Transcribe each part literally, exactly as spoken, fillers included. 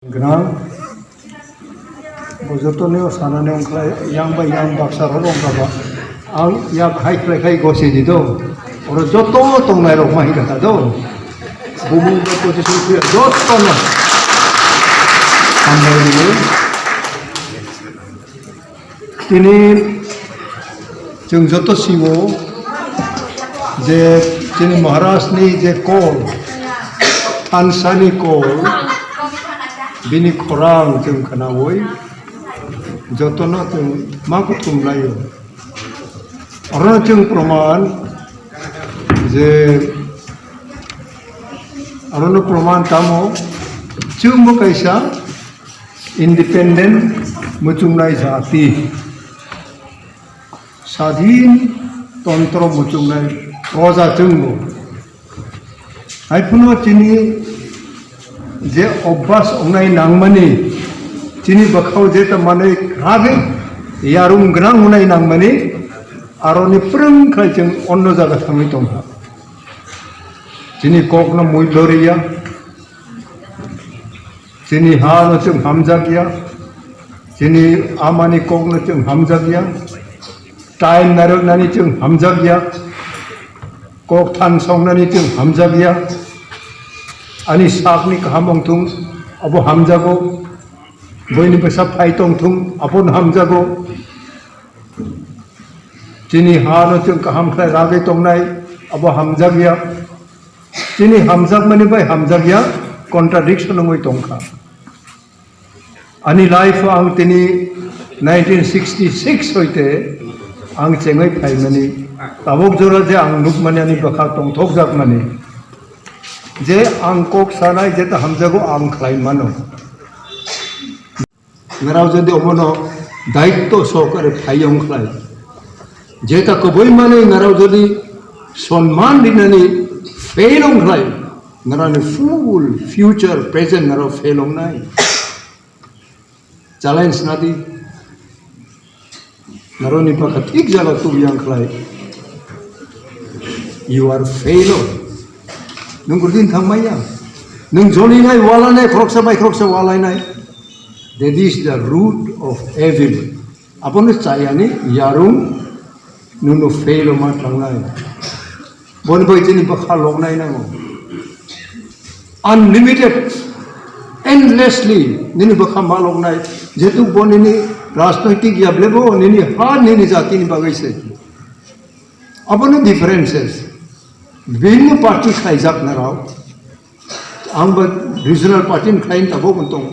Gwnang, bo joto ni o sana ni wngkha yang bai yang baksa rok wngkha ba. Ang yak hai khlai khai gosi di do. Oro joto tongnai rok ma hika ta do. Bumung ba position khe joto no. Hambai di. Tini chwng joto siwo je chini Maharaj ni je kol, thansa ni kol, bini khorang chwng khwnawi jotono chwng ma kuthum laio. Orono chwng proman je, orono proman tamo chwngbo kaisa independent muchungnai jati, sadhin tontro muchungnai proja chwngbo. Haiphano chini je obvas wngnai nangmani, chini bwkhao jeta manwi khabe yarung gwnang wngnai nangmani, aroni phrwng khai chwng onno jaga thangwi tongkha. Chini kokno mui loriya, chini ha no chwng hamjakya, chini amani kok no chwng hamjakya, time narwknani chwng hamjakya, kok than songnani chwng hamjakya, ani sakni kaham wngthung abo hamjago, boini bwsa phai tongthung abono hamjago, chini ha no chwng kaham khlai ragwi tongnai abo hamjakya. Chini hamjakmani bai hamjakya contradiction wngwi tongkha. Ani life o ang tini nineteen sixty-six hoite ang chengwi phaimani, tabok jora je ang nukmani ani bwkha tongthokjakmani, je ang kok sanai jeta hamjago ang khlai mano. Ngarao jodi omono daitto sohokare phaiyong khlai, jeta kwbwi manwi ngarao jodi sonman rinani fail ong khlai, ngarani full future present ngarao fail ongnai. Challenge nadi, ngaroni bwkha thik jaga tubyang khlai, you are failure. Nwng gurdin thangmaya, nwng jolinai walanai khoroksa bai khoroksa walainai. That is the root of evil. Abono chayani yarung nwngno fail ma thangnai. Boni bai chini bwkha loknai nango. Unlimited, endlessly nini bwkha ma loknai. Jehetu bo nini rajnoitik yablebo nini ha nini jatini bagwi se. Abono differences. Bibhinno party khaijak narao. Ang bo regional party ni khlaini tabok wng tongo.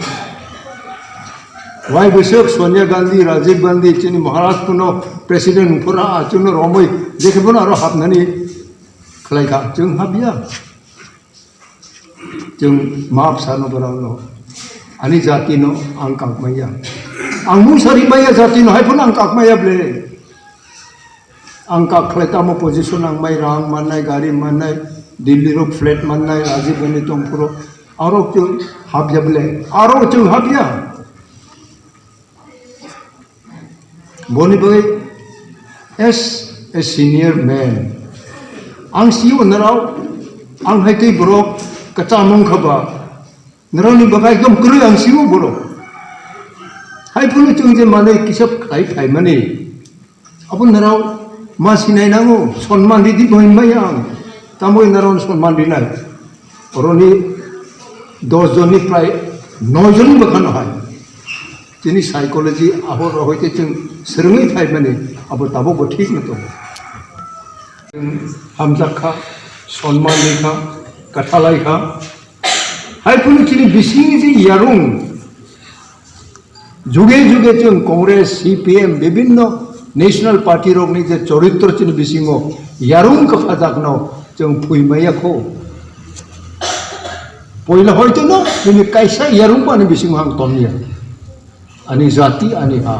Wai bwswk Sonia Gandhi, Rajiv Gandhi, chini Maharaj puno president wngphuru a chwngno romwi jekhe bono aro hapnani khlaikha, chwng hapya. Chwng maap sano borokno, ani jatino ang kakmaya. Ang mungsa rimaya jatino hai phano ang kakmaya ble. Ang kak khlai tamo position ang mai rang mannai, gari mannai, Delhi rok flat mannai, Rajiv Gandhi tongphuru. Aro chwng hapya ble. Aro chwng hapya. Boni bagwi as a senior man, ang sio narao, ang hai tei borok kwcham wngkha ba, narao ni bagwi ekdom kwrwi ang sio borok. Hai phano chwng je manwi kisa khlai phaimani, abo narao ma sinai nango, sonman ridi bo hinmai ang, tamo narao sonman rinai. Oroni dos jonni prai noi jonni bwkhano hai. Chini psychology abo rohoi te chwng swrwngwi phaimani abo tabukbo thik no tongo. Chwng hamjak kha, sonman ri kha, kwthalai kha. Hai phano chini bisingni je yarung, juge juge chwng Congress, C P M, bibinno national party rokni je choritro chini bisingo yarung kwphajakno chwng phuimaya kho. Poila hoito no nini kaisa yarung ani bisingo ang tongya. Ani jati, ani ha.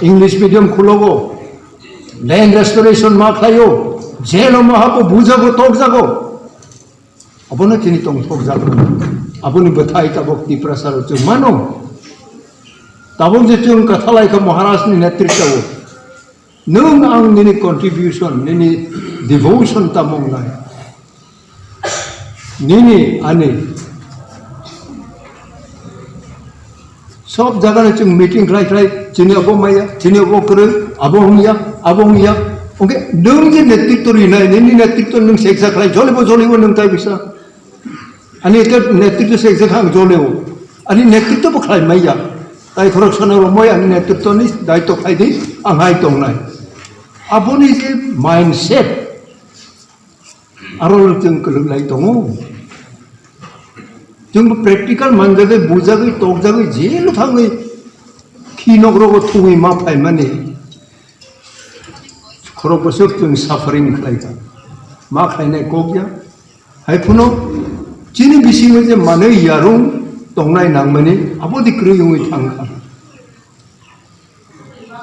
English medium khulogo, land restoration ma khlaio, jail o ma habo, bujago, tokjago. Abono chini tongthokjak mano. Aboni bwthai tabuk Tiprasa rok chwng mano. Tabuk je chwng kwthalai kha Maharaj ni netritwa o. Nwng ang nini contribution, nini devotion tamo wngnai. Nini ani Sob jaga no chwng meeting khlai khlai, chini abo maya, chini abo kwrwi, abo wngya, abo wngya. Hwnkhe nwng je netritwo rinai, nini netritwo nwng seksa khlai, jolibo jolibo nwng tai bisa. Ani ekhe netritwo seksa kha ang jolio. Ani netritwo bo khlai maya. Tai khorok sana romoi ani netritwo ni daitwo khlai di, ang hai tongnai. Aboni je mindset, aro chwng kwlwk lai tongo. Chwng bo practical manjagwi, bujagwi, tokjagwi, jelo thangwi, khi nok rogo thungwi ma phaimani. Khorok bwswk chwng suffering khlai kha. Ma khlainai kok ya. Hai phano chini bisingo je manwi yarung tongnai nangmani, abo di kwrwi wngwi thang kha.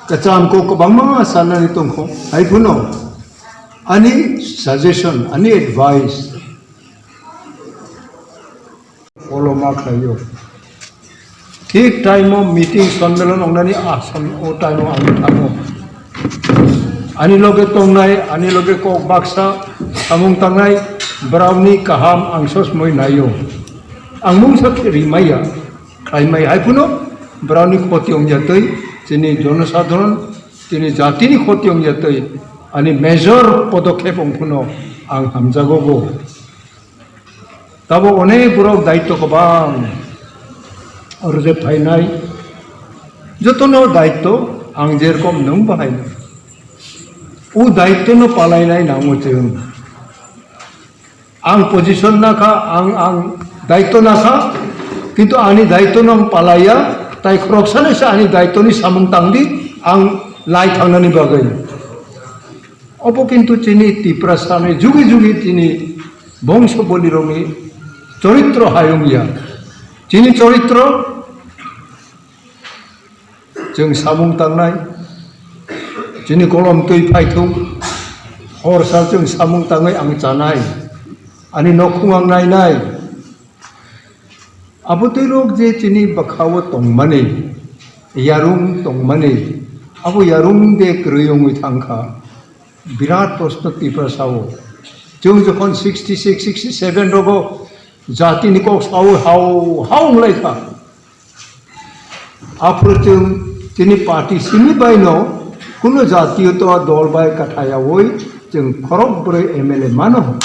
Kwcham kok kwbangma sanani tongkho, hai phano ani suggestion, ani advice, follow ma khlaio. Thik time o meeting sonmelon wngnani a son-, o time o ang thango. Ani loge tongnai, ani loge kok baksa samung tangnai, borokni kaham ang sosmoi naio. Ang mungsa rimaya. Khlaimai hai phano borokni khoti wngya twi, chini jonosadharon, chini jatini khoti wngya twi, ani major podokhep wng phano ang hamjago bo. Tabuk onek borok daityo kwbang rwjak phainai, jotono daityo ang jerokom nwng bahai nw, o daityono palainai nango chwng. Ang position nakha, ang, ang daityo nakha, kintu ani daityo no ang palaiya, tai khoroksano se ani daityo ni samung tangdi, ang lai thangnani bagwi. Obo kintu chini Tiprasani jugi jugi chini bongso bolirokni choritro hai wngya. Chini choritro Chwng samung tangnai, chini kolom twi phaithung, horsa chwng samung tangwi ang chanai, ani nokhung ang nainai. Abo twirok je chini bwkhao tongmani, yarung tongmani, abo yarung de kwrwi wngwi thangkha. Birat proshno Tiprasao. Chwng jokhon sixty six, sixty seven rogo jatini kok sao hao hao wnglaikha. Aphuru chwng chini party simi baino kuno jatiyoto dol bai kathayawi chwng khorok bwrwi M L A mano.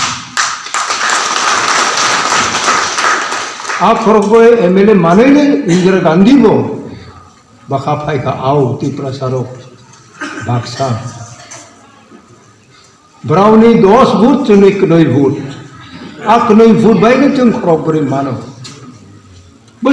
A khorok bwrwi M L A manwino Indira Gandhi bo bwkha phaikha, ao Tiprasarok baksa. Borokni dos vote, chwngni kwnwi vote. A kwnwi vote baino chwng khorok bwrwi mano.